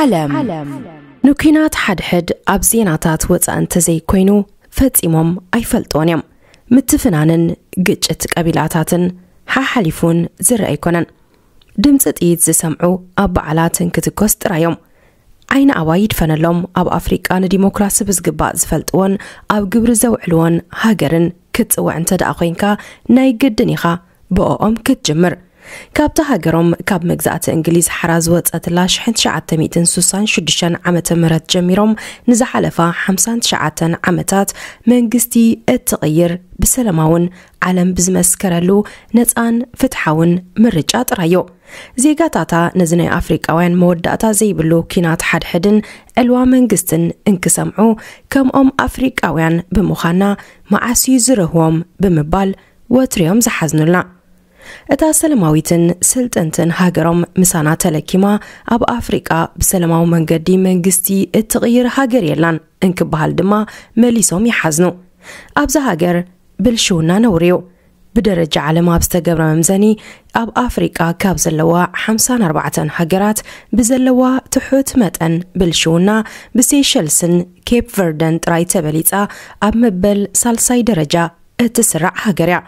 ዓለም። ንኲናት ሓድሕድ ኣብ ዜናታት ወጻኢ እንተዘይኮይኑ ፈጺሞም ኣይፈልጥዎን እዮም። ምትፍናንን ግጭት ቀቢላታትን ሓሓሊፉን ዝረአ ኣይኮነን። ድምፂ ጥይት ዝሰምዑ ኣብ በዓላት እንክትኮስ ጥራዮም። ዓይኒ ኣባይ ይድፈነሎም፣ ኣብ ኣፍሪቃ ንዲሞክራሲ ብዝግባእ ዝፈልጥዎን ኣብ ግብሪ ዘውዕልዎን ሃገርን ክትጽውዕ እንተ ደኣ ኮይንካ፣ ናይ ግድን ኢኻ ብኦኦም ክትጅምር። ካብታ ሃገሮም ካብ መግዛእቲ እንግሊዝ ሓራ ዝወጸትላ ሽሕን ትሽዓተ ሚእትን ስሳን ሽዱሽተን ዓመተ ምህረት ጀሚሮም ንዝሓለፋ ሓምሳን ትሽዓተን ዓመታት መንግስቲ እትቕይር ብሰላማውን ዓለም ብዝመስከረሉ ነጻን ፍትሓውን ምርጫ ጥራዮ። ዜጋታታ ነዚ ናይ ኣፍሪቃውያን መወዳእታ ዘይብሉ ኲናት ሓድሕድን ዕልዋ መንግስትን እንክሰምዑ፣ ከምኦም ኣፍሪቃውያን ብምዃና መዓስ እዩ ዝርህዎም ብምባል ወትርዮም ዝሓዝኑልና። እታ ሰላማዊትን ስልጥንትን ሃገሮም ምሳና ተለኪማ ኣብ ኣፍሪቃ ብሰላማዊ መንገዲ መንግስቲ እትቕይር ሃገር የላን እንክበሃል ድማ መሊሶም ይሓዝኑ። ኣብዛ ሃገር ብልሽውና ነውርዩ። ብደረጃ ዓለም ኣብ ዝተገብረ መምዘኒ ኣብ ኣፍሪቃ ካብ ዘለዋ ሓምሳን ኣርባዕተን ሃገራት ብዘለዋ ትሑት መጠን ብልሽውና ብሴሸልስን ኬፕ ቨርደን ጥራይ ተበሊጻ ኣብ መበል ሳልሳይ ደረጃ እትስራዕ ሃገር እያ።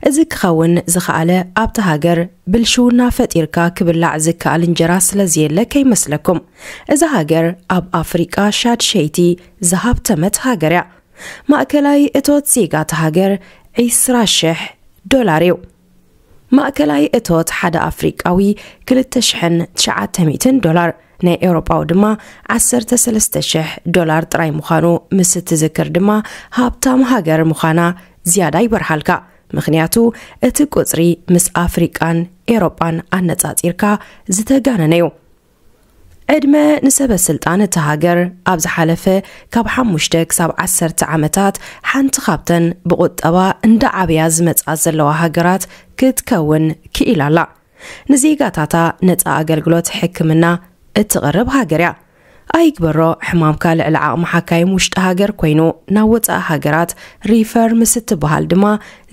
እዚ ክኸውን ዝኸኣለ ኣብቲ ሃገር ብልሽውና ፈጢርካ ክብላዕ ዝከኣል እንጀራ ስለዝየለ ከይመስለኩም። እዛ ሃገር ኣብ ኣፍሪቃ ሻድሸይቲ ዝሃብተመት ሃገር እያ። ማእከላይ እቶት ዜጋ እታ ሃገር ዒስራ ሽሕ ዶላር እዩ። ማእከላይ እቶት ሓደ ኣፍሪቃዊ ክልተ ሽሕን ትሽዓተ ሚእትን ዶላር፣ ናይ ኤውሮጳዊ ድማ ዓሰርተ ሰለስተ ሽሕ ዶላር ጥራይ ምዃኑ ምስ እትዝክር ድማ ሃብታም ሃገር ምዃና ዝያዳ ይበርሃልካ። ምኽንያቱ እቲ ቁጽሪ ምስ ኣፍሪቃን ኤውሮጳን ኣነጻጺርካ ዝተጋነነ እዩ። ዕድመ ንሰበ ስልጣን እታ ሃገር ኣብ ዝሓለፈ ካብ ሓሙሽተ ክሳብ ዓሰርተ ዓመታት ሓንቲ ካብተን ብቁጠባ እንዳ ዓብያ ዝመጻ ዘለዋ ሃገራት ክትከውን ክኢላ ኣላ። ንዜጋታታ ነጻ ኣገልግሎት ሕክምና እትቕርብ ሃገር እያ። ኣይግበሮ ሕማምካ ልዕሊ ዓቕሚ ሓካይም ውሽጢ ሃገር ኮይኑ ናብ ወጻኢ ሃገራት ሪፈር ምስ እትበሃል ድማ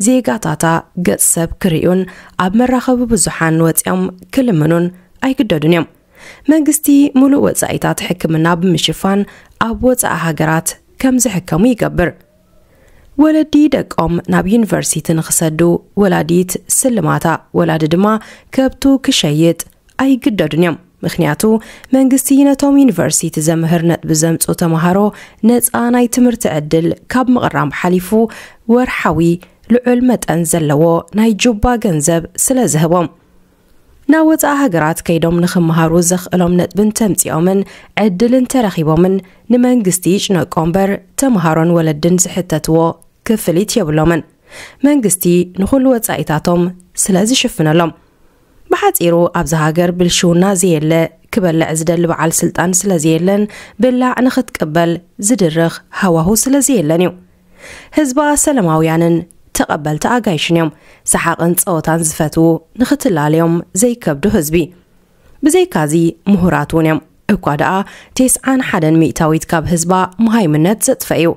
ዜጋታታ ገጽ ሰብ ክርእዩን ኣብ መራኸቢ ብዙሓን ወጺኦም ክልምኑን ኣይግደዱን እዮም። መንግስቲ ሙሉእ ወጻኢታት ሕክምና ብምሽፋን ኣብ ወጻኢ ሃገራት ከም ዝሕከሙ ይገብር። ወለዲ ደቆም ናብ ዩኒቨርሲቲ ንኽሰዱ ወላዲት ስልማታ፣ ወላዲ ድማ ከብቱ ክሸይጥ ኣይግደዱን እዮም። ምኽንያቱ መንግስቲ ነቶም ዩኒቨርሲቲ ዘምህር ነጥቢ ዘምጹ ተምሃሮ ነጻ ናይ ትምህርቲ ዕድል ካብ ምቕራም ሓሊፉ ወርሓዊ ልዑል መጠን ዘለዎ ናይ ጁባ ገንዘብ ስለ ዝህቦም። ናብ ወጻኢ ሃገራት ከይዶም ንኽመሃሩ ዘኽእሎም ነጥቢ እንተምጺኦምን ዕድል እንተረኺቦምን ንመንግስቲ ይጭነቆ እምበር ተምሃሮን ወለድን ዝሕተትዎ ክፍሊት የብሎምን። መንግስቲ ንኹሉ ወጻኢታቶም ስለ ዝሽፍነሎም። ብሓጺሩ ኣብዚ ሃገር ብልሽውና ዘየለ፣ ክበልዕ ዝደሊ በዓል ስልጣን ስለ ዘየለን ብላዕ ንኽትቅበል ዝድርኽ ሃዋሁ ስለ ዘየለን እዩ። ህዝባ ሰላማውያንን ተቐበልቲ ኣጋይሽን እዮም። ሰሓቕን ጸወታን ዝፈትዉ፣ ንኽትላለዮም ዘይከብዱ ህዝቢ። ብዘይካዚ ምሁራት እውን እዮም። እኳ ደኣ ቴስዓን ሓደን ሚእታዊት ካብ ህዝባ መሃይምነት ዘጥፈ እዩ።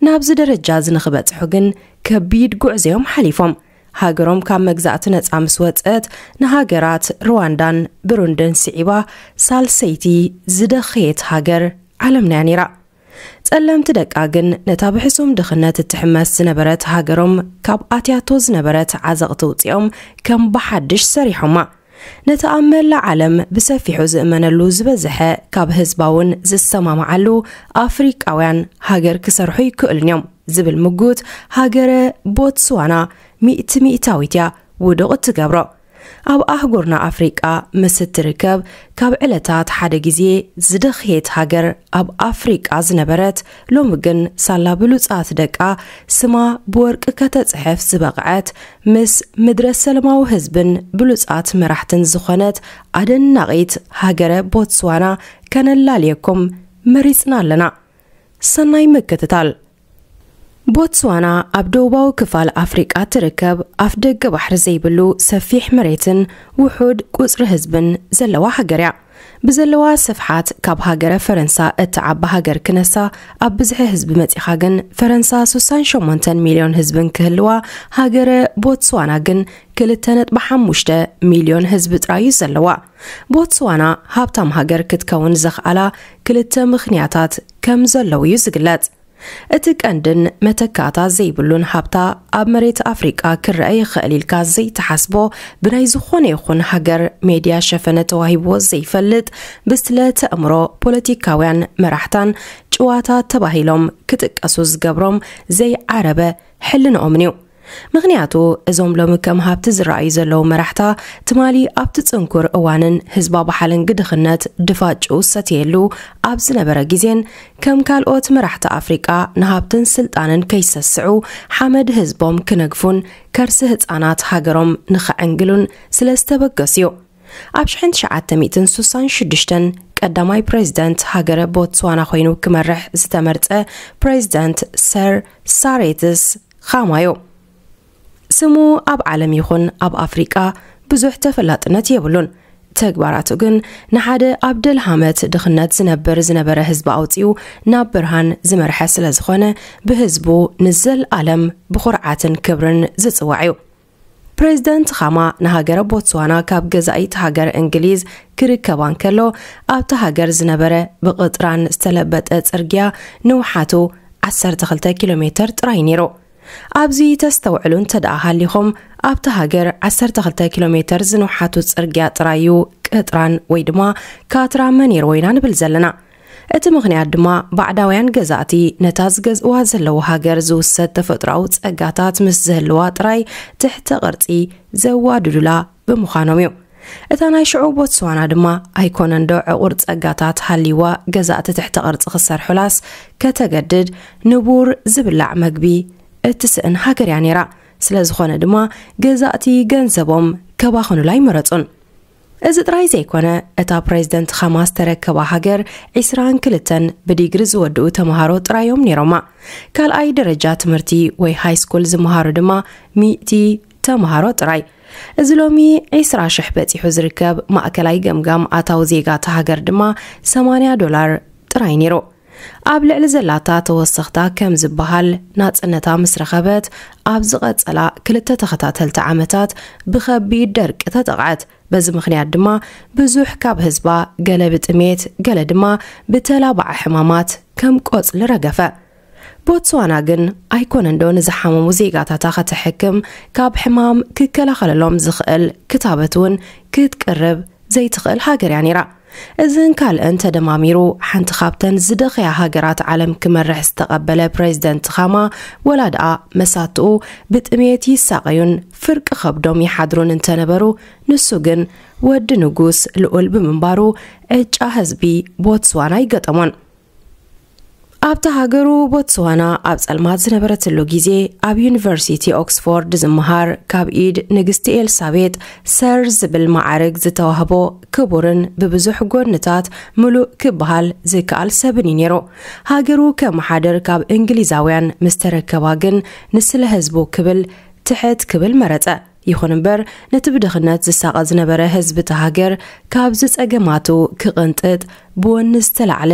ናብዚ ደረጃ እዚ ንኽበጽሑ ግን ከቢድ ጉዕዞ እዮም ሓሊፎም። ሃገሮም ካብ መግዛእቲ ነጻ ምስ ወጸት ንሃገራት ሩዋንዳን ብሩንድን ስዒባ ሳልሰይቲ ዝደኸየት ሃገር ዓለምና እያ ነይራ። ጸለምቲ ደቃ ግን ነታ ብሕሱም ድኽነት እትሕመስ ዝነበረት ሃገሮም ካብ ኣትያቶ ዝነበረት ዓዘቕቲ ውጺኦም ከም ብሓድሽ ሰሪሖማ። ነቲ ኣብ መላእ ዓለም ብሰፊሑ ዝእመነሉ ዝበዝሐ ካብ ህዝባውን ዝሰማማዓሉ ኣፍሪቃውያን ሃገር ክሰርሑ ይክእሉን እዮም ዝብል ምጉት ሃገረ ቦትስዋና ሚእቲ ሚእታዊት እያ ውዱቕ እትገብሮ። ኣብ ኣህጉርና ኣፍሪቃ ምስ እትርከብ ካብ ዕለታት ሓደ ግዜ ዝደኽየት ሃገር ኣብ ኣፍሪቃ ዝነበረት፣ ሎሚ ግን ሳላ ብሉጻት ደቃ ስማ ብወርቂ ከተጽሕፍ ዝበቕዐት፣ ምስ ምድረ ሰለማዊ ህዝብን ብሉጻት መራሕትን ዝኾነት ኣደናቒት ሃገረ ቦትስዋና ከነላልየኩም መሪጽና ኣለና። ሰናይ ምክትታል። ቦትስዋና ኣብ ደቡባዊ ክፋል ኣፍሪቃ ትርከብ፣ ኣፍ ደገ ባሕሪ ዘይብሉ ሰፊሕ መሬትን ውሑድ ቁጽሪ ህዝብን ዘለዋ ሃገር እያ። ብዘለዋ ስፍሓት ካብ ሃገረ ፈረንሳ እትዓቢ ሃገር ክነሳ፣ ኣብ ብዝሒ ህዝቢ መጺኻ ግን ፈረንሳ ሱሳን ሸሞንተን ሚልዮን ህዝብን ክህልዋ፣ ሃገረ ቦትስዋና ግን ክልተ ነጥቢ ሓሙሽተ ሚልዮን ህዝቢ ጥራይ እዩ ዘለዋ። ቦትስዋና ሃብታም ሃገር ክትከውን ዘኽኣላ ክልተ ምኽንያታት ከም ዘለዉ እዩ ዝግለጽ። እቲ ቀንድን መተካእታ ዘይብሉን ሃብታ ኣብ መሬት ኣፍሪቃ ክረአ ይኽእል ኢልካ ዘይትሓስቦ፣ ብናይ ዝኾነ ይኹን ሃገር ሜድያ ሸፈነ ተዋሂብዎ ዘይፈልጥ፣ ብስለ ተእምሮ ፖለቲካውያን መራሕታን ጭዋታት ተባሂሎም ክጥቀሱ ዝገብሮም ዘይዓረበ ሕልንኦምን እዩ። ምኽንያቱ እዞም ሎሚ ከም ሃብቲ ዝረኣዩ ዘለዉ መራሕታ፣ ትማሊ ኣብቲ ጽንኩር እዋንን ህዝባ ብሓለንጊ ድኽነት ድፋጭኡ ዝሰትየሉ ኣብ ዝነበረ ግዜን፣ ከም ካልኦት መራሕቲ ኣፍሪቃ ንሃብትን ስልጣንን ከይሰስዑ፣ ሓመድ ህዝቦም ክነግፉን ከርሲ ህጻናት ሃገሮም ንኸዕንግሉን ስለ ዝተበገሱ እዩ። ኣብ ሽሕን ትሽዓተ ሚእትን ሱሳን ሽዱሽተን ቀዳማይ ፕሬዚደንት ሃገረ ቦትስዋና ኮይኑ ክመርሕ ዝተመርጸ ፕሬዚደንት ሰር ሳሬትስ ኻማ እዩ። ስሙ ኣብ ዓለም ይኹን ኣብ ኣፍሪቃ ብዙሕ ተፈላጥነት የብሉን። ተግባራቱ ግን ንሓደ ኣብ ደልሃመት ድኽነት ዝነብር ዝነበረ ህዝቢ ኣውጺኡ ናብ ብርሃን ዝመርሐ ስለ ዝኾነ፣ ብህዝቡ ንዘልኣለም ብኹርዓትን ክብርን ዝጽዋዕ እዩ። ፕሬዚደንት ኻማ ንሃገረ ቦትስዋና ካብ ገዛኢት ሃገር እንግሊዝ ክርከባ እንከሎ፣ ኣብታ ሃገር ዝነበረ ብቕጥራን ዝተለበጠ ጽርግያ ንውሓቱ ዓሰርተ ክልተ ኪሎ ሜተር ጥራይ ነይሩ። ኣብዚ ተስተውዕሉ እንተ ደኣ ሃሊኹም፣ ኣብታ ሃገር ዓሰርተ ክልተ ኪሎ ሜተር ዝንውሓቱ ጽርግያ ጥራይ እዩ ቅጥራን ወይ ድማ ካትራመ ነይርዎ ኢና ንብል ዘለና። እቲ ምኽንያት ድማ ባዕዳውያን ገዛእቲ ነታ ዝገዝእዋ ዘለዉ ሃገር ዝውሰድ ተፈጥሮኣዊ ጸጋታት ምስ ዝህልዋ ጥራይ ትሕተ ቅርጺ ዘዋድዱላ ብምዃኖም እዩ። እታ ናይ ሽዑ ቦትስዋና ድማ ኣይኮነን ዶ ዕቑር ጸጋታት ሃልይዋ ገዛእቲ ትሕተ ቅርጺ ክሰርሑላስ ከተገድድ ንቡር ዝብላዕ መግቢ እትስእን ሃገር እያ ነይራ። ስለ ዝኾነ ድማ ገዛእቲ ገንዘቦም ከባኽኑላ ኣይመረጹን። እዚ ጥራይ ዘይኮነ፣ እታ ፕሬዚደንት ኻማ ዝተረከባ ሃገር ዒስራን ክልተን ብዲግሪ ዝወድኡ ተምሃሮ ጥራዮም ነይሮማ። ካልኣይ ደረጃ ትምህርቲ ወይ ሃይ ስኩል ዝመሃሩ ድማ ሚእቲ ተምሃሮ ጥራይ። እዚ ሎሚ ዒስራ ሽሕ በጺሑ ዝርከብ ማእከላይ ገምጋም ኣታዊ ዜጋ እታ ሃገር ድማ ሰማንያ ዶላር ጥራይ ነይሩ። ኣብ ልዕሊ ዘላታ ተወሰኽታ ከም ዝበሃል ናጽነታ ምስ ረኸበት፣ ኣብ ዝቐጸላ ክልተ ተኸታተልቲ ዓመታት ብኸቢድ ደርቂ ተጠቕዐት። በዚ ምኽንያት ድማ ብዙሕ ካብ ህዝባ ገለ ብጥሜት፣ ገለ ድማ ብተላባዒ ሕማማት ከም ቆጽሊ ረገፈ። ቦትስዋና ግን ኣይኮነን ዶ ንዝሓመሙ ዜጋታታ ከተሕክም፣ ካብ ሕማም ክከላኸለሎም ዝኽእል ክታበት እውን ክትቅርብ ዘይትኽእል ሃገር እያ ነይራ። እዝን ካልእን ተደማሚሩ፣ ሓንቲ ካብተን ዝደኸያ ሃገራት ዓለም ክመርሕ ዝተቐበለ ፕሬዚደንት ኻማ፣ ወላ ደኣ መሳትኡ ብጥሜት ይሳቐዩን ፍርቂ ከብዶም ይሓድሩን እንተነበሩ፣ ንሱ ግን ወዲ ንጉስ ልኡል ብምንባሩ፣ ዕጫ ህዝቢ ቦትስዋና ኣይገጠሞን። ኣብታ ሃገሩ ቦትስዋና ኣብ ጸልማት ዝነበረትሉ ግዜ፣ ኣብ ዩኒቨርሲቲ ኦክስፎርድ ዝመሃር፣ ካብ ኢድ ንግስቲ ኤልሳቤጥ ሰር ዝብል መዓርግ ዝተዋህቦ ክቡርን ብብዙሕ ጎድንታት ምሉእ ክበሃል ዝከኣል ሰብን እዩ ነይሩ። ሃገሩ ከመሓድር ካብ እንግሊዛውያን ምስ ተረከባ ግን፣ ንስለ ህዝቡ ክብል ትሕት ክብል መረጸ። ይኹን እምበር፣ ነቲ ብድኽነት ዝሳቐ ዝነበረ ህዝቢ እታ ሃገር ካብዚ ጸገማቱ ክቕንጥጥ ብወኒ ዝተላዕለ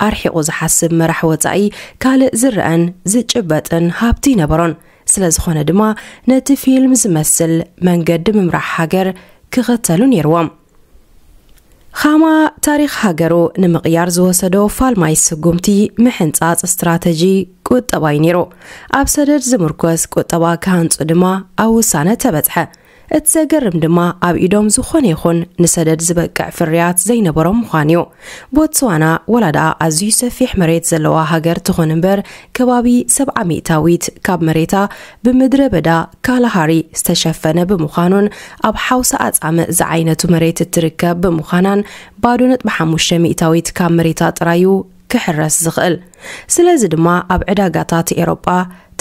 ኣርሒቑ ዝሓስብ መራሕ ወጻኢ ካልእ ዝረኣን ዝጭበጥን ሃብቲ ይነበሮን። ስለ ዝኾነ ድማ ነቲ ፊልም ዝመስል መንገዲ ምምራሕ ሃገር ክኽተሉ ነይርዎም። ኻማ ታሪኽ ሃገሩ ንምቕያር ዝወሰዶ ፋልማይ ስጉምቲ ምሕንጻጽ ስትራተጂ ቁጠባ እዩ ነይሩ። ኣብ ሰደድ ዝምርኮስ ቁጠባ ክሃንጹ ድማ ኣብ ውሳነ ተበጽሐ። እቲ ዘገርም ድማ ኣብ ኢዶም ዝኾነ ይኹን ንሰደድ ዝበቅዕ ፍርያት ዘይነበሮም ምዃን እዩ። ቦትስዋና ወላ ደኣ ኣዝዩ ሰፊሕ መሬት ዘለዋ ሃገር ትኹን እምበር፣ ከባቢ ሰብዓ ሚእታዊት ካብ መሬታ ብምድረ በዳ ካላሃሪ ዝተሸፈነ ብምዃኑን ኣብ ሓውሲ ኣጻምእ ዝዓይነቱ መሬት እትርከብ ብምዃናን ባዶ ነጥቢ ሓሙሽተ ሚእታዊት ካብ መሬታ ጥራዩ ክሕረስ ዝኽእል። ስለዚ ድማ ኣብ ዕዳጋታት ኤሮጳ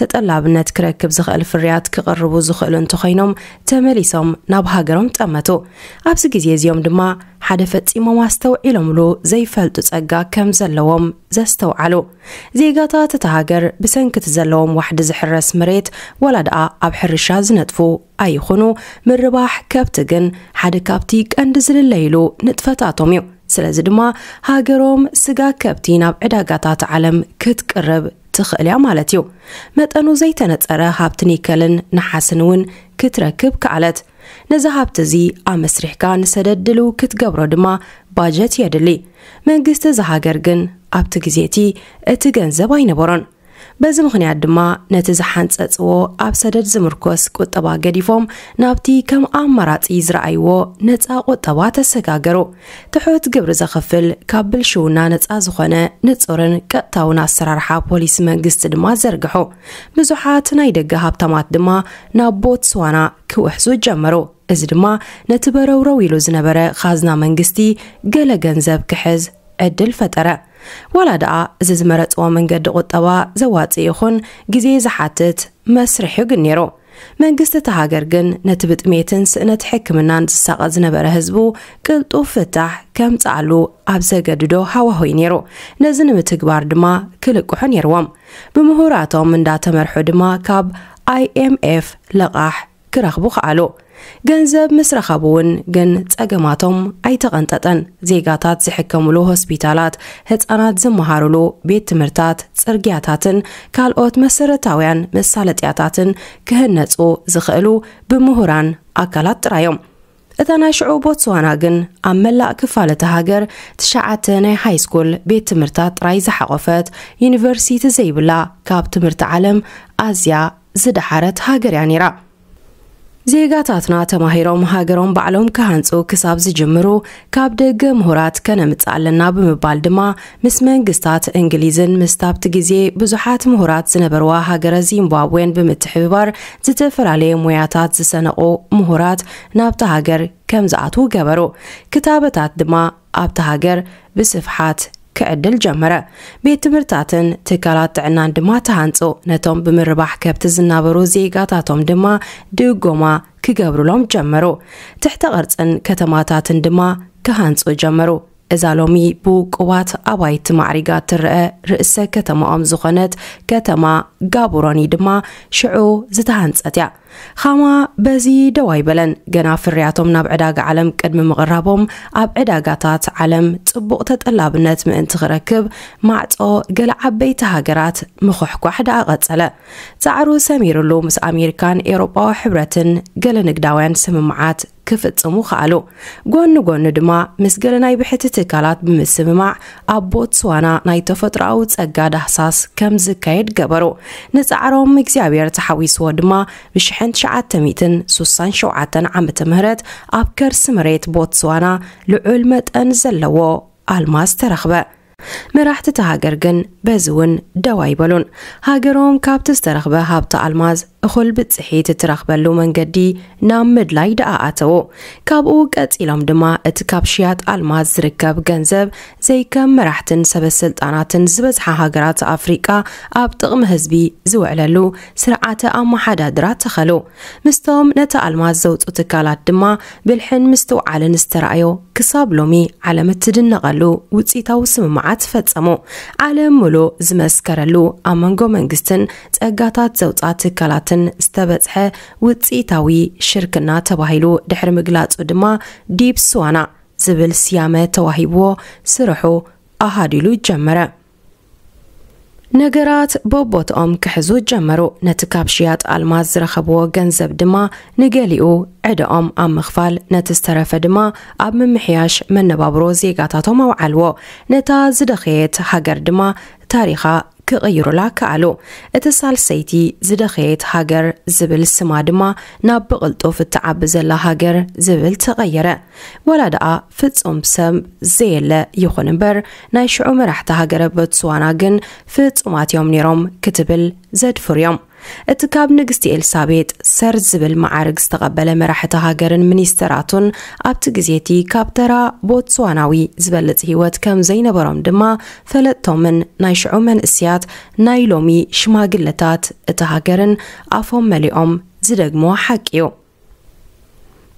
ተጠላብነት ክረክብ ዝኽእል ፍርያት ክቕርቡ ዝኽእሉ እንተኾይኖም፣ ተመሊሶም ናብ ሃገሮም ጠመቱ። ኣብዚ ግዜ እዚኦም ድማ ሓደ ፈጺሞም ኣስተውዒሎምሉ ዘይፈልጡ ጸጋ ከም ዘለዎም ዘስተውዓሉ። ዜጋታት እታ ሃገር ብሰንኪ እቲ ዘለዎም ዋሕዲ ዝሕረስ መሬት፣ ዋላ ደኣ ኣብ ሕርሻ ዝነጥፉ ኣይኹኑ፣ ምርባሕ ከብቲ ግን ሓደ ካብቲ ቀንዲ ዝልለይሉ ንጥፈታቶም እዩ። ስለዚ ድማ ሃገሮም ስጋ ከብቲ ናብ ዕዳጋታት ዓለም ክትቅርብ ትኽእል እያ ማለት እዩ። መጠኑ ዘይተነጸረ ሃብቲ ኒከልን ነሓስን እውን ክትረክብ ከኣለት። ነዚ ሃብቲ እዚ ኣመስሪሕካ ንሰደድ ድልው ክትገብሮ ድማ ባጀት የድሊ። መንግስቲ እዛ ሃገር ግን ኣብቲ ግዜ እቲ፣ እቲ ገንዘብ ኣይነበሮን። በዚ ምኽንያት ድማ ነቲ ዝሓንጸጽዎ ኣብ ሰደድ ዝምርኮስ ቁጠባ ገዲፎም ናብቲ ከም ኣማራጺ ዝረኣይዎ ነጻ ቁጠባ ተሰጋገሩ። ትሑት ግብሪ ዘኽፍል፣ ካብ ብልሽውና ነጻ ዝኾነ ንጹርን ቀጥታውን ኣሰራርሓ ፖሊሲ መንግስቲ ድማ ዘርግሑ። ብዙሓት ናይ ደገ ሃብታማት ድማ ናብ ቦትስዋና ክውሕዙ ጀመሩ። እዚ ድማ ነቲ በረውረው ኢሉ ዝነበረ ኻዝና መንግስቲ ገለ ገንዘብ ክሕዝ ዕድል ፈጠረ። ዋላ ደኣ እዚ ዝመረጽዎ መንገዲ ቁጠባ ዘዋጽእ ይኹን ግዜ ዝሓትት መስርሕ እዩ ግን ነይሩ። መንግስቲ እታ ሃገር ግን ነቲ ብጥሜትን ስእነት ሕክምናን ዝሳቐ ዝነበረ ህዝቡ ቅልጡፍ ፍታሕ ከምጽኣሉ ኣብ ዘገድዶ ሃዋህው እዩ ነይሩ። ነዚ ንምትግባር ድማ ክልቅሑ ነይርዎም። ብምሁራቶም እንዳተመርሑ ድማ ካብ ኣይኤምኤፍ ለቓሕ ክረኽቡ ከኣሉ። ገንዘብ ምስ ረኸቡ እውን ግን ጸገማቶም ኣይተቐንጠጠን። ዜጋታት ዝሕከሙሉ ሆስፒታላት፣ ህጻናት ዝመሃሩሉ ቤት ትምህርታት፣ ጽርግያታትን ካልኦት መሰረታውያን መሳለጥያታትን ክህነጹ ዝኽእሉ ብምሁራን ኣካላት ጥራዮም። እታ ናይ ሽዑ ቦትስዋና ግን ኣብ መላእ ክፋል እታ ሃገር ትሽዓተ ናይ ሃይስኩል ቤት ትምህርታት ጥራይ ዝሓቖፈት፣ ዩኒቨርሲቲ ዘይብላ፣ ካብ ትምህርቲ ዓለም ኣዝያ ዝደሓረት ሃገር እያ ነይራ። ዜጋታትና ተማሂሮም ሃገሮም ባዕሎም ክሃንጹ ክሳብ ዝጅምሩ፣ ካብ ደገ ምሁራት ከነምጽእ ኣለና ብምባል ድማ ምስ መንግስታት እንግሊዝን ምስታ ኣብቲ ግዜ ብዙሓት ምሁራት ዝነበርዋ ሃገረ ዚምባብዌን ብምትሕብባር፣ ዝተፈላለየ ሞያታት ዝሰነቑ ምሁራት ናብታ ሃገር ከም ዝኣትዉ ገበሩ። ክታበታት ድማ ኣብታ ሃገር ብስፍሓት ክዕድል ጀመረ። ቤት ትምህርታትን ትካላት ጥዕናን ድማ ተሃንጹ። ነቶም ብምርባሕ ከብቲ ዝናበሩ ዜጋታቶም ድማ ድጎማ ክገብሩሎም ጀመሩ። ትሕተ ቅርጽን ከተማታትን ድማ ክሃንጹ ጀመሩ። እዛ ሎሚ ብውቁባት ኣባይቲ ማዕሪጋ ትረአ ርእሰ ከተማኦም ዝኾነት ከተማ ጋቡሮኒ ድማ ሽዑ ዝተሃንጸት እያ። ኻማ በዚ ደው ኣይበለን። ገና ፍርያቶም ናብ ዕዳጋ ዓለም ቅድሚ ምቕራቦም፣ ኣብ ዕዳጋታት ዓለም ጽቡቕ ተጠላብነት ምእንቲ ክረክብ፣ ማዕጾ ገለ ዓበይቲ ሃገራት ምኹሕኳሕ ደኣ ቀጸለ። ጻዕሩ ሰሚሩሉ፣ ምስ ኣሜሪካን ኤውሮጳዊ ሕብረትን ገለ ንግዳውያን ስምምዓት ክፍጽሙ ከኣሉ። ጎኒ ጎኒ ድማ ምስ ገለ ናይ ብሕቲ ትካላት ብምስምማዕ ኣብ ቦትስዋና ናይ ተፈጥሮኣዊ ጸጋ ዳህሳስ ከም ዝካየድ ገበሩ። ንጻዕሮም እግዚኣብሔር ተሓዊስዎ ድማ ብሽሕን ትሽዓተ ሚእትን ሱሳን ሸውዓተን ዓመተ ምህረት ኣብ ከርሲ መሬት ቦትስዋና ልዑል መጠን ዘለዎ ኣልማዝ ተረኽበ። መራሕቲ እታ ሃገር ግን በዚ እውን ደው ኣይበሉን። ሃገሮም ካብቲ ዝተረኽበ ሃብቲ ኣልማዝ እኹል ብጽሒት እትረኽበሉ መንገዲ ናብ ምድላይ ደኣ ኣተዉ። ካብኡ ቀጺሎም ድማ እቲ ካብ ሽያጥ ኣልማዝ ዝርከብ ገንዘብ ዘይከም መራሕትን ሰበ ስልጣናትን ዝበዝሓ ሃገራት ኣፍሪቃ ኣብ ጥቕሚ ህዝቢ ዝውዕለሉ ስርዓተ ኣመሓዳድራ ተኸሉ። ምስቶም ነቲ ኣልማዝ ዘውጹ ትካላት ድማ ብልሕን ምስትውዓልን ዝተራእዮ ክሳብ ሎሚ ዓለም እትድነቐሉ ውጽኢታዊ ስምምዓት ፈጸሙ። ዓለም ምሉእ ዝመስከረሉ ኣብ መንጎ መንግስትን ጸጋታት ዘውጻ ትካላትን ዝተበጽሐ ውጽኢታዊ ሽርክና ተባሂሉ ድሕሪ ምግላጹ ድማ ዲፕ ስዋና ዝብል ስያመ ተዋሂብዎ ስርሑ ኣሃዲሉ ጀመረ። ነገራት በቦትኦም ክሕዙ ጀመሩ። ነቲ ካብ ሽያጥ ኣልማዝ ዝረኸብዎ ገንዘብ ድማ ንገሊኡ ዕዳኦም ኣብ ምኽፋል፣ ነቲ ዝተረፈ ድማ ኣብ ምምሕያሽ መነባብሮ ዜጋታቶም ኣውዓልዎ። ነታ ዝደኸየት ሃገር ድማ ታሪኻ ክቕይሩላ ከኣሉ። እቲ ሳልሰይቲ ዝደኸየት ሃገር ዝብል ስማ ድማ ናብ ብቕልጡፍ እትዓቢ ዘላ ሃገር ዝብል ተቐየረ። ዋላ ደኣ ፍጹም ሰብ ዘየለ ይኹን እምበር፣ ናይ ሽዑ መራሕቲ ሃገረ ቦትስዋና ግን ፍጹማት እዮም ነይሮም ክትብል ዘድፍሩ እዮም። እቲ ካብ ንግስቲ ኤልሳቤጥ ሰር ዝብል መዓርግ ዝተቐበለ መራሒ እታ ሃገርን ሚኒስተራቱን ኣብቲ ግዜ እቲ ካብ ተራ ቦትስዋናዊ ዝበልጽ ህይወት ከም ዘይነበሮም ድማ ፈለጥቶምን ናይ ሽዑ መንእስያት ናይ ሎሚ ሽማግለታት እታ ሃገርን ኣፎም መሊኦም ዝደግምዎ ሓቂ እዩ።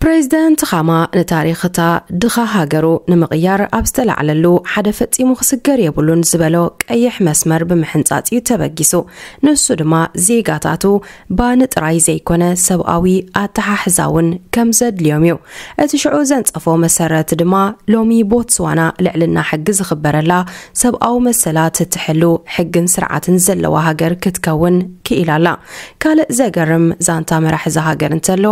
ፕሬዚደንት ኻማ ንታሪኽ እታ ድኻ ሃገሩ ንምቕያር ኣብ ዝተላዕለሉ ሓደ ፈጺሙ ክስገር የብሉን ዝበሎ ቀይሕ መስመር ብምሕንጻጽ እዩ ተበጊሱ። ንሱ ድማ ዜጋታቱ ባኒ ጥራይ ዘይኮነ ሰብኣዊ ኣተሓሕዛ እውን ከም ዘድልዮም እዩ። እቲ ሽዑ ዘንጸፎ መሰረት ድማ ሎሚ ቦትስዋና ልዕልና ሕጊ ዝኽበረላ ሰብኣዊ መሰላት እትሕሉ ሕግን ስርዓትን ዘለዋ ሃገር ክትከውን ክኢላ ኣላ። ካልእ ዘገርም ዛንታ መራሒ እዛ ሃገር እንተሎ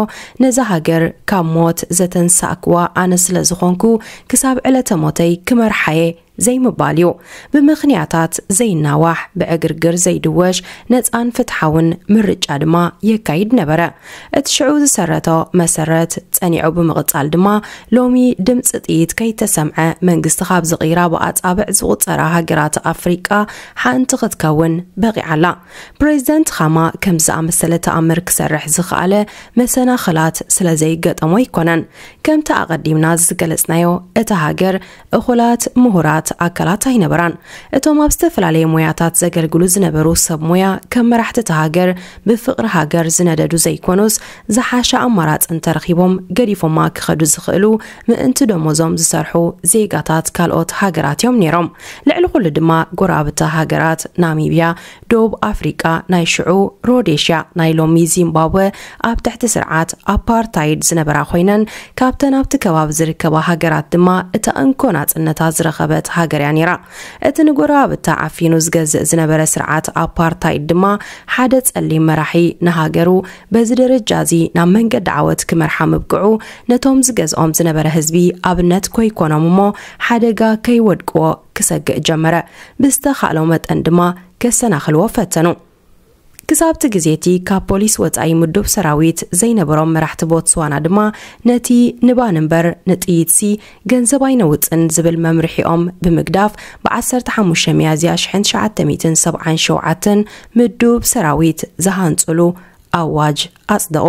ነዛ ሃገር ካብ ሞት ዘተንሳእክዋ ኣነ ስለ ዝኾንኩ ክሳብ ዕለተ ሞተይ ክመርሓየ ዘይምባል እዩ። ብምኽንያታት ዘይናዋሕ ብዕግርግር ዘይድወሽ ነፃን ፍትሓውን ምርጫ ድማ የካይድ ነበረ። እቲ ሽዑ ዝሰረቶ መሰረት ጸኒዑ ብምቕጻል ድማ ሎሚ ድምፂ ጥይት ከይተሰምዐ መንግስቲ ካብ ዝቕይራ ብኣጻብዕ ዝቑጸራ ሃገራት ኣፍሪቃ ሓንቲ ክትከውን በቒዓላ። ፕሬዚደንት ኻማ ከምዚ ዝኣመሰለ ተኣምር ክሰርሕ ዝኸኣለ መሰናኽላት ስለ ዘይገጠሞ ኣይኮነን። ከምቲ ኣቐዲምና ዝገለጽናዮ እታ ሃገር እኹላት ምሁራት ኣካላት ኣይነበራን። እቶም ኣብ ዝተፈላለየ ሞያታት ዘገልግሉ ዝነበሩ ሰብ ሞያ ከም መራሕቲ እታ ሃገር ብፍቕሪ ሃገር ዝነደዱ ዘይኮኑስ ዝሓሸ ኣማራጺ እንተረኺቦም ገዲፎማ ክኸዱ ዝኽእሉ ምእንቲ ደሞዞም ዝሰርሑ ዜጋታት ካልኦት ሃገራት እዮም ነይሮም። ልዕሊ ኩሉ ድማ ጎረባብቲ ሃገራት ናሚብያ፣ ደቡብ ኣፍሪቃ፣ ናይ ሽዑ ሮዴሽያ፣ ናይ ሎሚ ዚምባብወ ኣብ ትሕቲ ስርዓት ኣፓርታይድ ዝነበራ ኮይነን ካብተን ኣብቲ ከባቢ ዝርከባ ሃገራት ድማ እታ እንኮ ናጽነታ ዝረኸበት ሃገር እያ ነይራ። እቲ ንጎረባብታ ዓፊኑ ዝገዝእ ዝነበረ ስርዓት ኣፓርታይድ ድማ ሓደ ጸሊም መራሒ ንሃገሩ በዚ ደረጃ እዚ ናብ መንገዲ ዓወት ክመርሓ ምብቅዑ ነቶም ዝገዝኦም ዝነበረ ህዝቢ ኣብነት ኮይኮኖም እሞ ሓደጋ ከይወድቅዎ ክሰግእ ጀመረ። ብዝተኻእሎ መጠን ድማ ከሰናኽልዎ ፈተኑ። ክሳብቲ ግዜ እቲ ካብ ፖሊስ ወጻኢ ምዱብ ሰራዊት ዘይነበሮም መራሕቲ ቦትስዋና ድማ ነቲ ንባን እምበር ንጥይትሲ ገንዘብ ኣይነውጽን ዝብል መምርሒኦም ብምግዳፍ ብ15 ሚያዝያ ሽ977 ምዱብ ሰራዊት ዝሃንጹሉ ኣዋጅ ኣጽደቑ።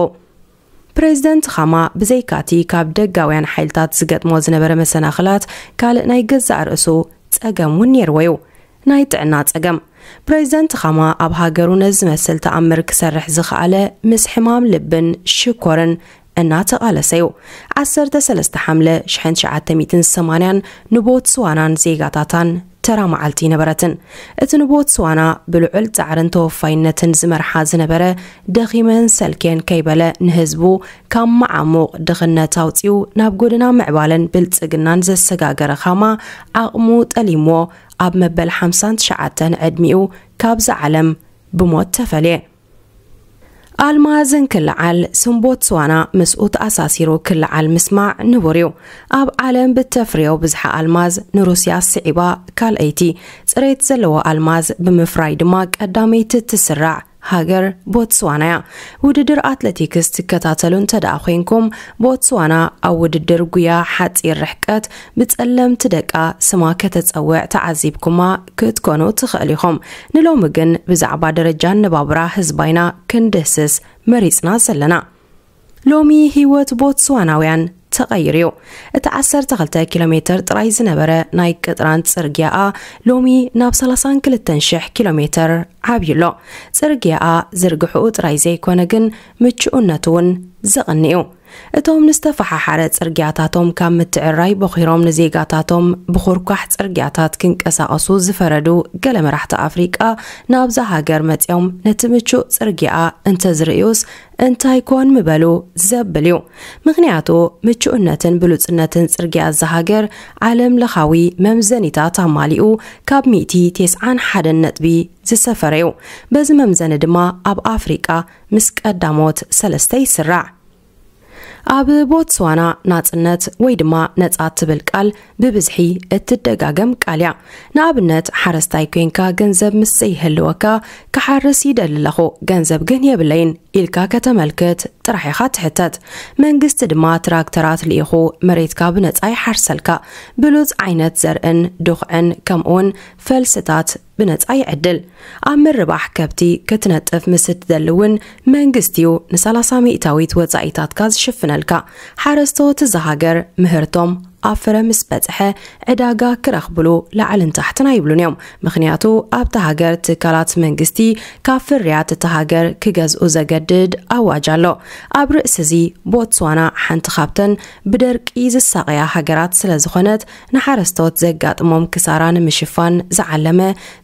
ፕሬዚደንት ኻማ ብዘይካቲ ካብ ደጋውያን ሓይልታት ዝገጥሞ ዝነበረ መሰናኽላት ካልእ ናይ ገዛእ ርእሱ ጸገም እውን ነይርዎ እዩ። ናይ ጥዕና ጸገም። ፕሬዚደንት ኻማ ኣብ ሃገሩ ነዚ ዝመስል ተኣምር ክሰርሕ ዝኸኣለ ምስ ሕማም ልብን ሽኮርን እናተቓለሰ እዩ። 13 ሓምለ ሽ980 ንቦትስዋናን ዜጋታታን ተራ መዓልቲ ነበረትን። እቲ ንቦትስዋና ብልዑል ጻዕርን ተወፋይነትን ዝመርሓ ዝነበረ ደኺመን ሰልኬን ከይበለ ንህዝቡ ካብ መዓሙቕ ድኽነት ኣውጺኡ ናብ ጎደና ምዕባለን ብልጽግናን ዘሰጋገረ ኻማ ዓቕሙ ጠሊምዎ ኣብ መበል 59 ዕድሚኡ ካብዛ ዓለም ብሞት ተፈልየ። ኣልማዝ እንክልዓል ስም ቦትስዋና ምስኡ ተኣሳሲሩ ክልዓል ምስማዕ ንቡር እዩ። ኣብ ዓለም ብተፍርዮ ብዝሓ ኣልማዝ ንሩስያ ስዒባ ካልኣይቲ፣ ጽሬት ዘለዎ ኣልማዝ ብምፍራይ ድማ ቀዳመይቲ እትስራዕ ሃገር ቦትስዋና እያ። ውድድር ኣትሌቲክስ ትከታተሉ እንተ ደኣ ኮይንኩም፣ ቦትስዋና ኣብ ውድድር ጉያ ሓጺር ርሕቀት ብጸለምቲ ደቃ ስማ ከተጸውዕ ተዓዚብኩማ ክትኮኑ ትኽእል ኢኹም። ንሎሚ ግን ብዛዕባ ደረጃ ኣነባብራ ህዝባይና ክንድህስስ መሪጽና ዘለና። ሎሚ ህይወት ቦትስዋናውያን ተቐይሩ እዩ። እቲ 12 ኪሎ ሜተር ጥራይ ዝነበረ ናይ ቅጥራን ጽርግያኣ ሎሚ ናብ 32,000 ኪሎ ሜተር ዓብዩ ኣሎ። ጽርግያኣ ዝርግሕኡ ጥራይ ዘይኮነ ግን ምቹእነቱ እውን ዘቕንእ እዩ። እቶም ንዝተፈሓሓረ ጽርግያታቶም ካብ ምትዕራይ በኺሮም ንዜጋታቶም ብኹርኳሕ ጽርግያታት ክንቀሳቐሱ ዝፈረዱ ገለ መራሕቲ ኣፍሪቃ ናብዛ ሃገር መጺኦም ነቲ ምቹእ ጽርግያኣ እንተዝርእዩስ እንታይ ኮን ምበሉ ዘብል እዩ። ምኽንያቱ ምቹእነትን ብሉጽነትን ጽርግያ እዛ ሃገር ዓለም ለኻዊ መምዘኒታት ኣማሊኡ ካብ ሚእቲ ተስዓን ሓደን ነጥቢ ዝሰፈረ እዩ። በዚ መምዘኒ ድማ ኣብ ኣፍሪቃ ምስ ቀዳሞት ሰለስተ ይስራዕ። ኣብ ቦትስዋና ናጽነት ወይ ድማ ነጻ ትብል ቃል ብብዝሒ እትደጋገም ቃል እያ። ንኣብነት ሓረስታይ ኮንካ ገንዘብ ምስ ዘይህልወካ ክሓርስ ይደሊ ኣለኹ፣ ገንዘብ ግን የብለይን ኢልካ ከተመልክት ጥራሕ ኢኻ ትሕተት። መንግስቲ ድማ ትራክተራት ልኢኹ መሬትካ ብነጻ ይሓርሰልካ። ብሉጽ ዓይነት ዘርእን ድኹዕን ከምኡውን ፈልስታት ብነጻ ይዕድል። ኣብ ምርባሕ ከብቲ ክትነጥፍ ምስ እትደሊ እውን መንግስቲ እዩ ን30 ሚእታዊት ወጻኢታትካ ዝሽፍነልካ። ሓረስቶት እዛ ሃገር ምህርቶም ኣብ ፍረ ምስ በጽሐ ዕዳጋ ክረኽብሉ ላዕልን ታሕትን ኣይብሉን እዮም። ምኽንያቱ ኣብታ ሃገር ትካላት መንግስቲ ካብ ፍርያት እታ ሃገር ክገዝኡ ዘገድድ ኣዋጅ ኣሎ። ኣብ ርእሲ እዚ ቦትስዋና ሓንቲ ካብተን ብደርቂ ዝሳቐያ ሃገራት ስለ ዝኾነት ንሓረስቶት ዘጋጥሞም ክሳራ ንምሽፋን ዝዓለመ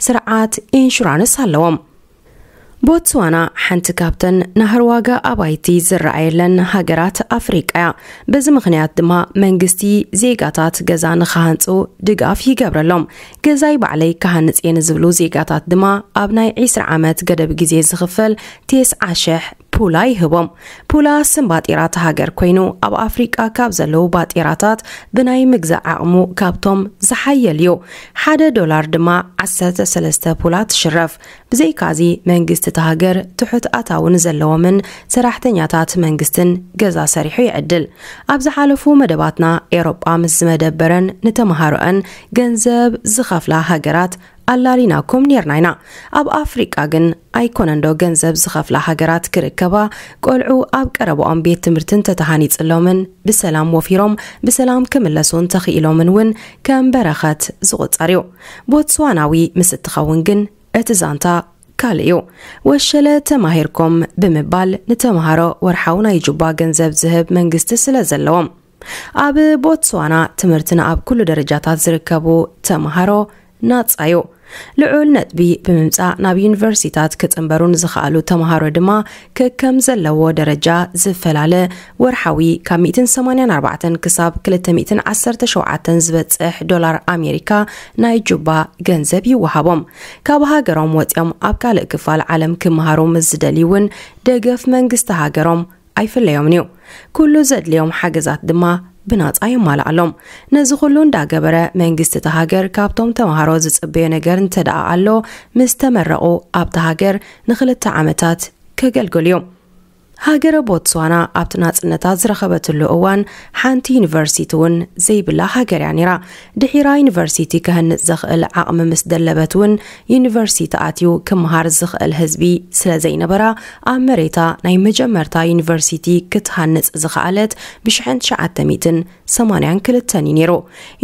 ስርዓት ኢንሹራንስ ኣለዎም። ቦትስዋና ሓንቲ ካብተን ናህሪ ዋጋ ኣባይቲ ዝረኣየለን ሃገራት ኣፍሪቃ እያ። በዚ ምኽንያት ድማ መንግስቲ ዜጋታት ገዛ ንኽሃንጹ ድጋፍ ይገብረሎም። ገዛይ ባዕለይ ክሃንጽ እየ ንዝብሉ ዜጋታት ድማ ኣብ ናይ 20 ዓመት ገደብ ግዜ ዝኽፈል 90,000 ፑላ ይህቦም። ፑላ ስም ባጤራ እታ ሃገር ኮይኑ ኣብ ኣፍሪቃ ካብ ዘለዉ ባጤራታት ብናይ ምግዛእ ዓቕሙ ካብቶም ዝሓየል እዩ። ሓደ ዶላር ድማ 13 ፑላ ትሽረፍ። ብዘይካዚ መንግስቲ እታ ሃገር ትሑት ኣታዊ ንዘለዎምን ሰራሕተኛታት መንግስትን ገዛ ሰሪሑ ይዕድል። ኣብ ዝሓለፉ መደባትና ኤሮጳ ምስ ዝመደበረን ንተምሃሮአን ገንዘብ ዝኸፍላ ሃገራት ኣላሊናኩም ኔርና ኢና። ኣብ ኣፍሪቃ ግን ኣይኮነን ዶ ገንዘብ ዝኸፍላ ሃገራት ክርከባ? ቆልዑ ኣብ ቀረባኦም ቤት ትምህርቲ እንተተሃኒጽሎምን ብሰላም ወፊሮም ብሰላም ክምለሱ እንተኽኢሎምን እውን ከም በረኸት ዝቑጸር እዩ። ቦትስዋናዊ ምስ እትኸውን ግን እቲ ዛንታ ካልእ እዩ። ወሸለ ተማሂርኩም ብምባል ንተምሃሮ ወርሓዊ ናይ ጁባ ገንዘብ ዝህብ መንግስቲ ስለ ዘለዎም። ኣብ ቦትስዋና ትምህርቲ ንኣብ ኩሉ ደረጃታት ዝርከቡ ተምሃሮ ናጻ እዩ። ልዑል ነጥቢ ብምምጻእ ናብ ዩኒቨርሲታት ክጽንበሩ ንዝኸኣሉ ተምሃሮ ድማ ከከም ዘለዎ ደረጃ ዝፈላለ ወርሓዊ ካብ 184 ክሳብ 217 ዝበጽሕ ዶላር ኣሜሪካ ናይ ጁባ ገንዘብ ይወሃቦም። ካብ ሃገሮም ወጺኦም ኣብ ካልእ ክፋል ዓለም ክመሃሩ ምስ ዝደልዩ እውን ደገፍ መንግስቲ ሃገሮም ኣይፍለዮምን እዩ። ኩሉ ዘድልዮም ሓገዛት ድማ ብናጻ የማልኣሎም። ነዚ ኩሉ እንዳገበረ መንግስቲ እታ ሃገር ካብቶም ተምሃሮ ዝጽበዮ ነገር እንተ ደኣ ኣሎ፣ ምስ ተመረቑ ኣብታ ሃገር ንክልተ ዓመታት ከገልግሉ እዩ። ሃገረ ቦትስዋና ኣብቲ ናጽነታ ዝረኸበትሉ እዋን ሓንቲ ዩኒቨርሲቲ እውን ዘይብላ ሃገር እያ ነይራ። ድሒራ ዩኒቨርሲቲ ከህንጽ ዘኽእል ዓቕሚ ምስ ደለበት እውን ዩኒቨርሲቲ ኣትዩ ክመሃር ዝኽእል ህዝቢ ስለ ዘይነበራ ኣብ መሬታ ናይ መጀመርታ ዩኒቨርሲቲ ክትሃንጽ ዝኸኣለት ብ1982 እዩ ነይሩ።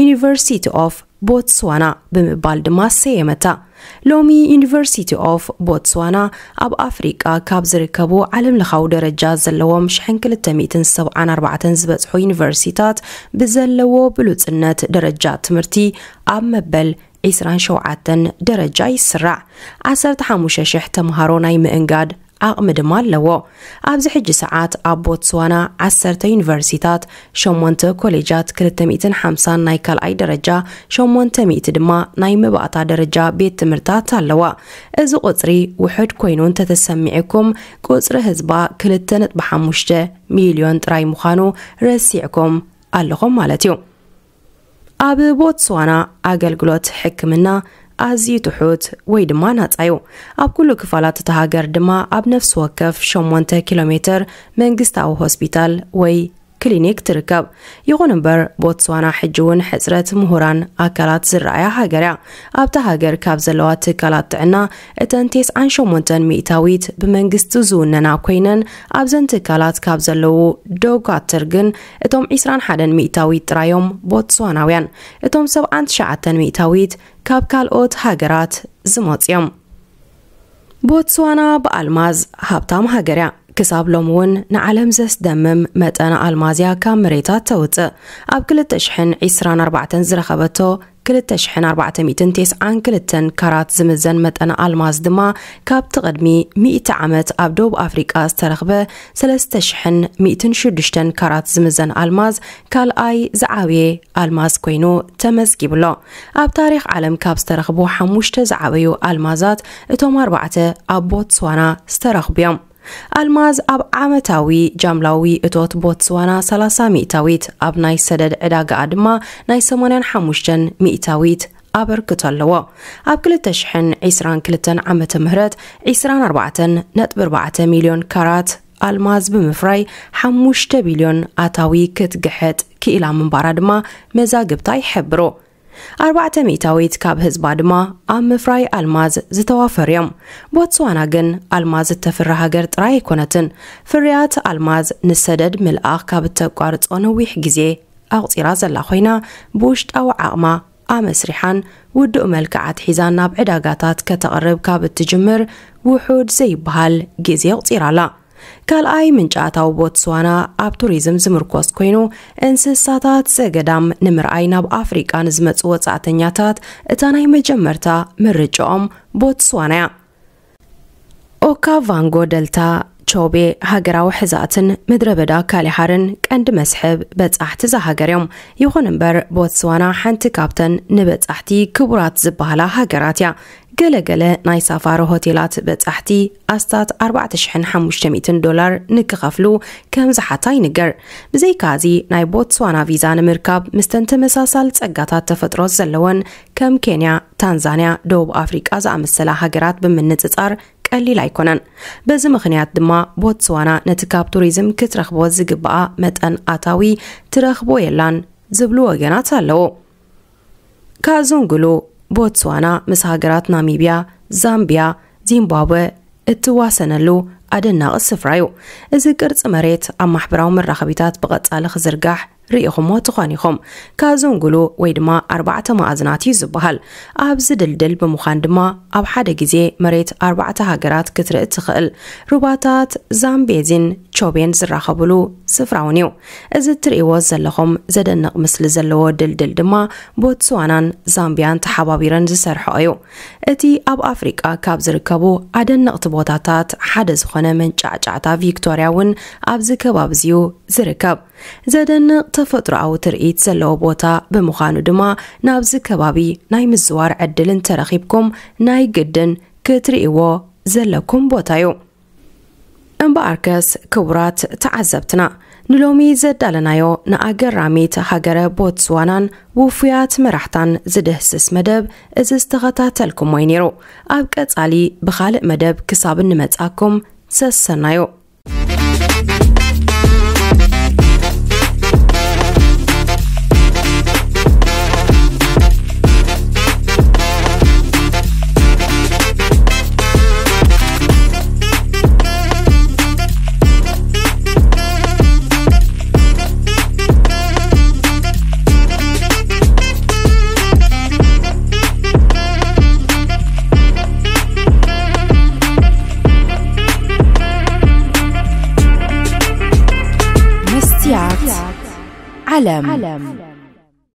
ዩኒቨርሲቲ ኦፍ ቦትስዋና ብምባል ድማ ሰየመታ። ሎሚ ዩኒቨርሲቲ ኦፍ ቦትስዋና ኣብ ኣፍሪቃ ካብ ዝርከቡ ዓለምለኻዊ ደረጃ ዘለዎም 1,274 ዝበጽሑ ዩኒቨርሲታት ብዘለዎ ብሉጽነት ደረጃ ትምህርቲ ኣብ መበል 27 ደረጃ ይስራዕ። 15,000 ተምሃሮ ናይ ምእንጋድ ዓቕሚ ድማ ኣለዎ። ኣብዚ ሕጂ ሰዓት ኣብ ቦትስዋና 10 ዩኒቨርሲታት፣ ሸሞንተ ኮሌጃት፣ 250 ናይ ካልኣይ ደረጃ፣ 800 ድማ ናይ መባእታ ደረጃ ቤት ትምህርታት ኣለዋ። እዚ ቁጽሪ ውሑድ ኮይኑ እንተተሰሚዕኩም፣ ቁጽሪ ህዝባ 2.5 ሚልዮን ጥራይ ምዃኑ ረሲዕኩም ኣለኹም ማለት እዩ። ኣብ ቦትስዋና ኣገልግሎት ሕክምና ኣዝዩ ትሑት ወይ ድማ ናጻ እዩ። ኣብ ኩሉ ክፋላት እታ ሃገር ድማ ኣብ ነፍሲ ወከፍ 8 ኪሎ ሜትር መንግስታዊ ሆስፒታል ወይ ክሊኒክ ትርከብ። ይኹን እምበር፣ ቦትስዋና ሕጂ እውን ሕጽረት ምሁራን ኣካላት ዝረኣያ ሃገር እያ። ኣብታ ሃገር ካብ ዘለዋ ትካላት ጥዕና፣ እተን 98 ሚእታዊት ብመንግስቲ ዝውነና ኮይነን፣ ኣብዘን ትካላት ካብ ዘለዉ ዶኳትር ግን እቶም 21 ሚእታዊት ጥራዮም ቦትስዋናውያን፣ እቶም 79 ሚእታዊት ካብ ካልኦት ሃገራት ዝመጹ እዮም። ቦትስዋና ብኣልማዝ ሃብታም ሃገር እያ። ክሳብ ሎሚ እውን ንዓለም ዘስደምም መጠን ኣልማዝ እያ ካብ መሬታት ተውጽእ። ኣብ 2024 ዝረኸበቶ 2,492 ካራት ዝምዘን መጠን ኣልማዝ ድማ፣ ካብቲ ቅድሚ ሚእቲ ዓመት ኣብ ደቡብ ኣፍሪቃ ዝተረኽበ 3,106 ካራት ዝምዘን ኣልማዝ፣ ካልኣይ ዝዓበየ ኣልማዝ ኮይኑ ተመዝጊቡ ኣሎ። ኣብ ታሪኽ ዓለም ካብ ዝተረኽቡ ሓሙሽተ ዝዓበዩ ኣልማዛት፣ እቶም ኣርባዕተ ኣብ ቦትስዋና ዝተረኽቡ እዮም። ኣልማዝ ኣብ ዓመታዊ ጃምላዊ እቶት ቦትስዋና 30 ሚእታዊት፣ ኣብ ናይ ሰደድ ዕዳጋኣ ድማ ናይ 85 ሚእታዊት ኣበርክቶ ኣለዎ። ኣብ 2022 ዓመተ ምህረት፣ 24.4 ሚልዮን ካራት ኣልማዝ ብምፍራይ፣ 5 ቢልዮን ኣታዊ ክትግሕጥ ክኢላ ምንባራ ድማ መዛግብታ ይሕብሩ። ኣርባዕተ ሚእታዊት ካብ ህዝባ ድማ ኣብ ምፍራይ ኣልማዝ ዝተዋፈሩ እዮም። ቦትስዋና ግን ኣልማዝ እተፍሪ ሃገር ጥራይ ኣይኮነትን። ፍርያት ኣልማዝ ንሰደድ ምልኣኽ ካብ እተቋርጾ ነዊሕ ግዜ ኣቑጺራ ዘላ ኮይና፣ ብውሽጣዊ ዓቕማ ኣመስሪሓን ውዱእ መልክዓ ኣትሒዛን ናብ ዕዳጋታት ከተቕርብ ካብ እትጅምር ውሑድ ዘይበሃል ግዜ ኣቑጺራ ኣላ። ካልኣይ ምንጪ ኣታዊ ቦትስዋና ኣብ ቱሪዝም ዝምርኮስ ኮይኑ፣ እንስሳታት ዘገዳም ንምርኣይ ናብ ኣፍሪቃ ንዝመጹ ወጻእተኛታት እታ ናይ መጀመርታ ምርጫኦም ቦትስዋና እያ። ኦካቫንጎ ደልታ፣ ቾቤ፣ ሃገራዊ ሕዛእትን ምድረ በዳ ካሊሃርን ቀንዲ መስሕብ በጻሕቲ እዛ ሃገር እዮም። ይኹን እምበር፣ ቦትስዋና ሓንቲ ካብተን ንበጻሕቲ ክቡራት ዝበሃላ ሃገራት እያ። ገለገለ ናይ ሳፋሪ ሆቴላት በጻሕቲ ኣስታት ኣርባዕተ ሽሕን ሓሙሽተ ሚእትን ዶላር ንክኸፍሉ ከም ዝሓታ ይንገር። ብዘይካዚ፣ ናይ ቦትስዋና ቪዛ ንምርካብ ምስተን ተመሳሳል ጸጋታት ተፈጥሮ ዘለወን ከም ኬንያ፣ ታንዛንያ፣ ደቡብ ኣፍሪቃ ዝኣመሰላ ሃገራት ብምንጽጻር ቀሊል ኣይኮነን። በዚ ምኽንያት ድማ ቦትስዋና ነቲ ካብ ቱሪዝም ክትረኽቦ ዝግብኣ መጠን ኣታዊ ትረኽቦ የላን ዝብሉ ወገናት ኣለዉ። ካዙንጉሉ፣ ቦትስዋና ምስ ሃገራት ናሚብያ፣ ዛምብያ፣ ዚምባብወ እትዋሰነሉ ኣደናቒ ስፍራ እዩ። እዚ ቅርጺ መሬት ኣብ ማሕበራዊ መራኸቢታት ብቐጻሊ ክዝርጋሕ ርኢኹሞ ትኾን ኢኹም። ካዙንጉሉ ወይ ድማ ኣርባዕተ መኣዝናት እዩ ዝበሃል። ኣብዚ ድልድል ብምዃን ድማ ኣብ ሓደ ግዜ መሬት ኣርባዕተ ሃገራት ክትርኢ ትኽእል። ሩባታት ዛምቤዚን ቾቤን ዝራኸብሉ ስፍራ እውን እዩ። እዚ እትርእይዎ ዘለኹም ዘደንቕ ምስሊ ዘለዎ ድልድል ድማ ቦትስዋናን ዛምቢያን ተሓባቢረን ዝሰርሐኦ እዩ። እቲ ኣብ ኣፍሪቃ ካብ ዝርከቡ ኣደነቕቲ ቦታታት ሓደ ዝኾነ መንጫዕጫዕታ ቪክቶርያ እውን ኣብዚ ከባቢ እዚ እዩ ዝርከብ። ዘደንቕ ተፈጥሮኣዊ ትርኢት ዘለዎ ቦታ ብምዃኑ ድማ ናብዚ ከባቢ ናይ ምዝዋር ዕድል እንተረኺብኩም ናይ ግድን ክትርእይዎ ዘለኩም ቦታ እዩ። እምበኣርከስ ክቡራት ተዓዘብትና፣ ንሎሚ ዘዳለናዮ ንኣገራሚት ሃገረ ቦትስዋናን ውፉያት መራሕታን ዝድህስስ መደብ እዚ ዝተኸታተልኩሞ እዩ ነይሩ። ኣብ ቀጻሊ ብኻልእ መደብ ክሳብ እንመጻኩም ሰሰናዩ። መስትያት ዓለም።